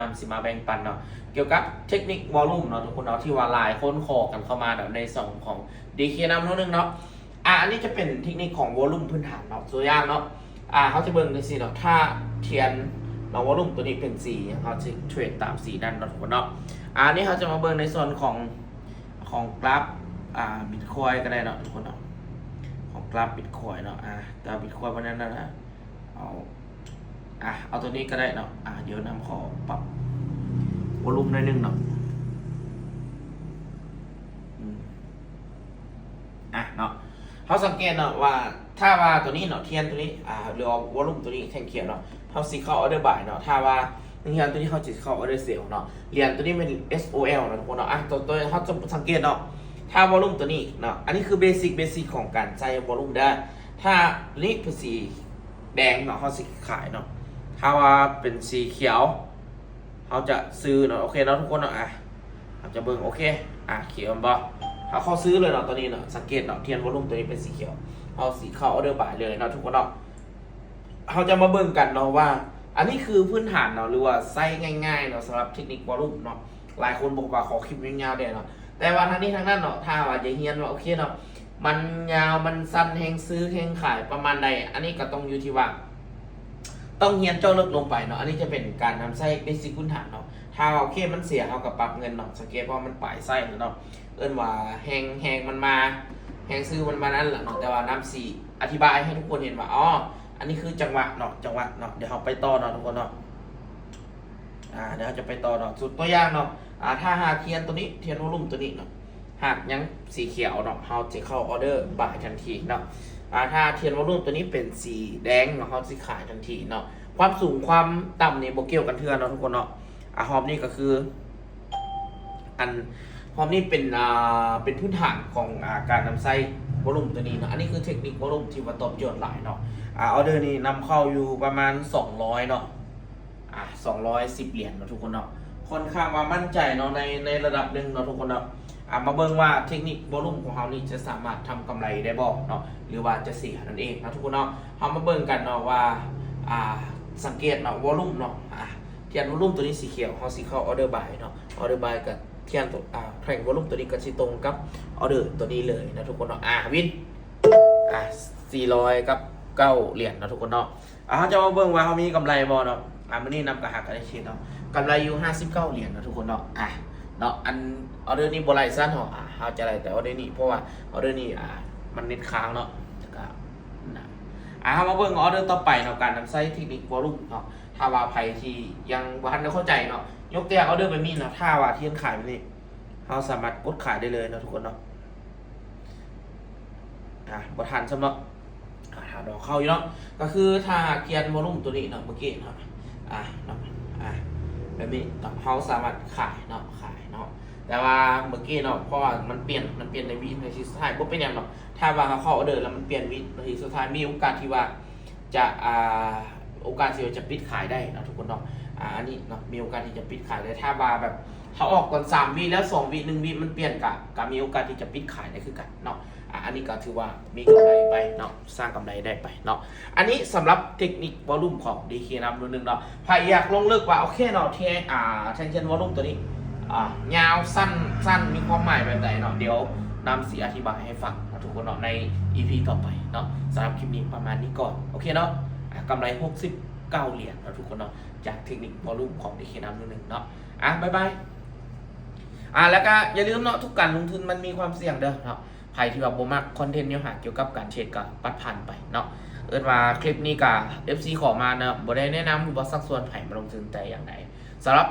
ນຳຊິມາແບ່ງປັນເນາະ ກ່ຽວກັບເທັກນິກວໍລຸ່ມເນາະທຸກຄົນເນາະ ທີ່ວ່າຫຼາຍຄົນຂໍກັນເຂົ້າມາເນາະ ໃນຊ່ອງຂອງ ດີເຄ ນຳໜ້ອຍໜຶ່ງເນາະ. ອາ ອັນນີ້ຈະເປັນເທັກນິກຂອງວໍລຸ່ມພື້ນຖານເນາະ ຕົວຢ່າງເນາະ ອາ ເຮົາຈະເບິ່ງຈັ່ງຊີ້ເນາະ ຖ້າທຽນເນາະ ວໍລຸ່ມຕົວນີ້ເປັນສີຫຍັງ ເຮົາຈະເທຣດຕາມສີນັ້ນເນາະທຸກຄົນເນາະ. ອາ ອັນນີ້ເຮົາຈະມາເບິ່ງໃນສ່ວນຂອງ ຂອງກຣາຟ ອາ ບິດຄອຍກໍໄດ້ເນາະທຸກຄົນເນາະ ຂອງກຣາຟບິດຄອຍເນາະ. ອາ ແຕ່ວ່າບິດຄອຍບໍ່ແມ່ນນັ້ນນະ ເອົາ ອາ ເອົາຕົວນີ້ກໍໄດ້ເນາະ. ອາ ດຽວນຳຂໍປັບວໍລຸ່ມໜ້ອຍໜຶ່ງເນາະ ອາ ເນາະ ເຮົາສັງເກດເນາະວ່າ ຖ້າວ່າຕົວນີ້ເນາະ ທຽນຕົວນີ້ ອາ ຫຼືວ່າວໍລຸ່ມຕົວນີ້ແທ່ງຂຽວເນາະ ເຮົາຊິເຂົ້າອໍເດີບາຍເນາະ. ຖ້າວ່າທຽນຕົວນີ້ ເຮົາຈະເຂົ້າອໍເດີເຊວເນາະ. ຫຼຽນຕົວນີ້ແມ່ນ ເອສໂອແອລ ເນາະທຸກຄົນເນາະ. ອາ ຕົວ ຕົວເຮົາຈະສັງເກດເນາະ ຖ້າວໍລຸ່ມຕົວນີ້ເນາະ ອັນນີ້ຄືເບສິກ ເບສິກຂອງການໃຊ້ວໍລຸ່ມເດີ. ຖ້ານີ້ເປັນສີແດງເນາະ ເຮົາຊິຂາຍເນາະ. ຖ້າວ່າເປັນສີຂຽວ ເຮົາຈະຊື້ເນາະ. ໂອເຄເນາະທຸກຄົນເນາະ. ອາ ເຮົາຈະເບິ່ງ ໂອເຄ ອາ ຂຽວແມ່ນບໍ່ ເຮົາເຂົ້າຊື້ເລີຍເນາະ. ຕົວນີ້ເນາະ ສັງເກດເນາະ ທຽນວໍລຸ່ມຕົວນີ້ເປັນສີຂຽວ ເຮົາຊິເຂົ້າອໍເດີບາຍເລີຍເນາະທຸກຄົນເນາະ. ເຮົາຈະມາເບິ່ງກັນເນາະວ່າ ອັນນີ້ຄືພື້ນຖານເນາະ ຫຼືວ່າໃຊ້ງ່າຍໆເນາະ ສຳລັບເທັກນິກວໍລຸ່ມເນາະ. ຫຼາຍຄົນບອກວ່າຂໍຄລິບຍາວໆແດ່ເນາະ ແຕ່ວ່າທັງນີ້ທັງນັ້ນເນາະ ຖ້າວ່າຢາກຮຽນວ່າ ໂອເຄເນາະ ມັນຍາວ ມັນສັ້ນ ແຮງຊື້ ແຮງຂາຍປະມານໃດ ອັນນີ້ກໍຕ້ອງຢູ່ທີ່ວ່າ ຕ້ອງຮຽນເຈາະເລິກລົງໄປເນາະ. ອັນນີ້ຈະເປັນການນຳໃຊ້ເບສິກພື້ນຖານເນາະ. ຖ້າວ່າໂອເຄມັນເສຍ ເຮົາກໍປັບເງິນເນາະ. ສັງເກດວ່າມັນປາຍໄຊແລ້ວເນາະ ເອີ້ນວ່າແຮງ ແຮງມັນມາ ແຮງຊື້ມັນມານັ້ນລະເນາະ. ແຕ່ວ່ານຳຊິອະທິບາຍໃຫ້ທຸກຄົນເຫັນວ່າ ອໍ ອັນນີ້ຄືຈັງຫວະເນາະ ຈັງຫວະເນາະ. ດຽວເຮົາໄປຕໍ່ເນາະທຸກຄົນເນາະ. ອາ ດຽວເຮົາຈະໄປຕໍ່ເນາະ. ຍົກຕົວຢ່າງເນາະ ອາ ຖ້າຫາກທຽນຕົວນີ້ ທຽນວໍລຸ່ມຕົວນີ້ເນາະ ຫາກຍັງສີຂຽວເນາະ ເຮົາຈະເຂົ້າອໍເດີບາຍທັນທີເນາະ. ອາ ຖ້າທຽນວໍລຸ່ມຕົວນີ້ເປັນສີແດງເນາະ ເຮົາຊິຂາຍທັນທີເນາະ. ຄວາມສູງຄວາມຕ່ຳນີ້ບໍ່ກ່ຽວກັນເທື່ອເນາະທຸກຄົນເນາະ. ອາ ຮອບນີ້ກໍຄື ອັນ ຮອບນີ້ເປັນ ອາ ເປັນພື້ນຖານຂອງ ອາ ການນຳໃຊ້ວໍລຸ່ມຕົວນີ້ເນາະ. ອັນນີ້ຄືເທັກນິກວໍລຸ່ມທີ່ວ່າຕອບໂຈດຫຼາຍເນາະ. ອາ ອໍເດີນີ້ນຳເຂົ້າຢູ່ປະມານສອງຮ້ອຍເນາະ ອາ ສອງຮ້ອຍສິບຫຼຽນເນາະທຸກຄົນເນາະ. ຂ້ອນຂ້າງວ່າໝັ້ນໃຈເນາະ ໃນ ໃນລະດັບໜຶ່ງເນາະທຸກຄົນເນາະ. ອາ ມາເບິ່ງວ່າເທັກນິກວໍລຸ່ມຂອງເຮົານີ້ຈະສາມາດທຳກຳໄລໄດ້ບໍ່ເນາະ ຫຼືວ່າຈະເສຍນັ້ນເອງເນາະທຸກຄົນເນາະ. ເຮົາມາເບິ່ງກັນເນາະວ່າ ອາ ສັງເກດເນາະ ວໍລຸ່ມເນາະ ອາ ທຽນວໍລຸ່ມຕົວນີ້ສີຂຽວ ເຮົາຊິເຂົ້າອໍເດີບາຍເນາະ. ອໍເດີບາຍກໍທຽນຕົວ ອາ ແທ່ງວໍລຸ່ມຕົວນີ້ກໍຊິຕົງກັບອໍເດີຕົວນີ້ເລີຍເນາະທຸກຄົນເນາະ. ອາ ວິນ ອາ ສີ່ຮ້ອຍກັບເກົ້າຫຼຽນເນາະທຸກຄົນເນາະ. ອາ ເຮົາຈະມາເບິ່ງວ່າເຮົາມີກຳໄລບໍ່ເນາະ. ອາ ມື້ນີ້ນຳກະຫາກະໄດ້ເຮັດເນາະ ກຳໄລຢູ່ຫ້າສິບເກົ້າຫຼຽນເນາະທຸກຄົນເນາະ. ອາ ເນາະ ອັນອໍເດີນີ້ບໍ່ໄຫຼຊັ້ນເນາະ ອາ ເຮົາຈະໄຫຼແຕ່ອໍເດີນີ້ ເພາະວ່າອໍເດີນີ້ ອາ ມັນເນັດຄ້າງເນາະ. ແລ້ວກະ ອາ ເຮົາມາເບິ່ງອໍເດີຕໍ່ໄປເນາະ ການນຳໃຊ້ເທັກນິກວໍລຸ່ມເນາະ. ຖ້າວ່າໃຜທີ່ຍັງບໍ່ທັນໄດ້ເຂົ້າໃຈເນາະ ຍົກຕົວຢ່າງອໍເດີແບບນີ້ເນາະ ຖ້າວ່າທຽນຂາຍແບບນີ້ ເຮົາສາມາດກົດຂາຍໄດ້ເລີຍເນາະທຸກຄົນເນາະ. ອາ ບໍ່ທັນຊ້ຳເນາະ ອາ ຖ້າດອກເຂົ້າຢູ່ເນາະ ກໍຄືຖ້າທຽນວໍລຸ່ມຕົວນີ້ເນາະ ເມື່ອກີ້ເນາະ ອາ ເນາະ ອາ ແບບນີ້ເນາະ ເຮົາສາມາດຂາຍເນາະ ຂາຍເນາະ. ແຕ່ວ່າເມື່ອກີ້ເນາະ ເພາະວ່າມັນປ່ຽນ ມັນປ່ຽນໃນວິນາທີສຸດທ້າຍ ບໍ່ເປັນຫຍັງເນາະ. ຖ້າວ່າເຮົາເຂົ້າອໍເດີແລ້ວມັນປ່ຽນວິນາທີສຸດທ້າຍ ມີໂອກາດທີ່ວ່າຈະ ອາ ໂອກາດທີ່ວ່າຈະປິດຂາຍໄດ້ເນາະທຸກຄົນເນາະ. ອາ ອັນນີ້ເນາະ ມີໂອກາດທີ່ຈະປິດຂາຍໄດ້ ຖ້າວ່າແບບເຮົາອອກກ່ອນສາມວິແລ້ວ ສອງວິ ໜຶ່ງວິມັນປ່ຽນ ກະ ກະມີໂອກາດທີ່ຈະປິດຂາຍໄດ້ຄືກັນເນາະ. ອາ ອັນນີ້ກໍຖືວ່າມີກຳໄລໄປເນາະ ສ້າງກຳໄລໄດ້ໄປເນາະ. ອັນນີ້ສຳລັບເທັກນິກວໍລຸ່ມຂອງ ດີເຄ ນຳໜ້ອຍໜຶ່ງເນາະ. ໃຜຢາກລົງເລິກວ່າ ໂອເຄເນາະ ແທ່ງ ອາ ແທ່ງທຽນວໍລຸ່ມຕົວນີ້ ອາ ຍາວ ສັ້ນ ສັ້ນ ມີຄວາມໝາຍແບບໃດເນາະ ດຽວນຳຊິອະທິບາຍໃຫ້ຟັງເນາະທຸກຄົນເນາະ ໃນ ອີພີ ຕໍ່ໄປເນາະ. ສຳລັບຄລິບນີ້ປະມານນີ້ກ່ອນ ໂອເຄເນາະ. ອາ ກຳໄລຫົກສິບເກົ້າຫຼຽນເນາະທຸກຄົນເນາະ ຈາກເທັກນິກວໍລຸ່ມຂອງ ດີເຄ ນຳໜ້ອຍໜຶ່ງເນາະ. ອາ ບາຍບາຍ. ອາ ແລ້ວກະຢ່າລືມເນາະ ທຸກການລົງທຶນມັນມີຄວາມສ່ຽງເດີເນາະ. ໃຜທີ່ວ່າບໍ່ມັກຄອນເທັນແນວຫາກ່ຽວກັບການເທຣດກໍປັດຜ່ານໄປເນາະ. ເອີ້ນວ່າຄລິບນີ້ກໍ ເອັຟຊີ ຂໍມາເນາະ ບໍ່ໄດ້ແນະນຳ ຫຼືວ່າຊັກຊວນໃຜມາລົງທຶນແຕ່ຢ່າງໃດ. ສຳລັບ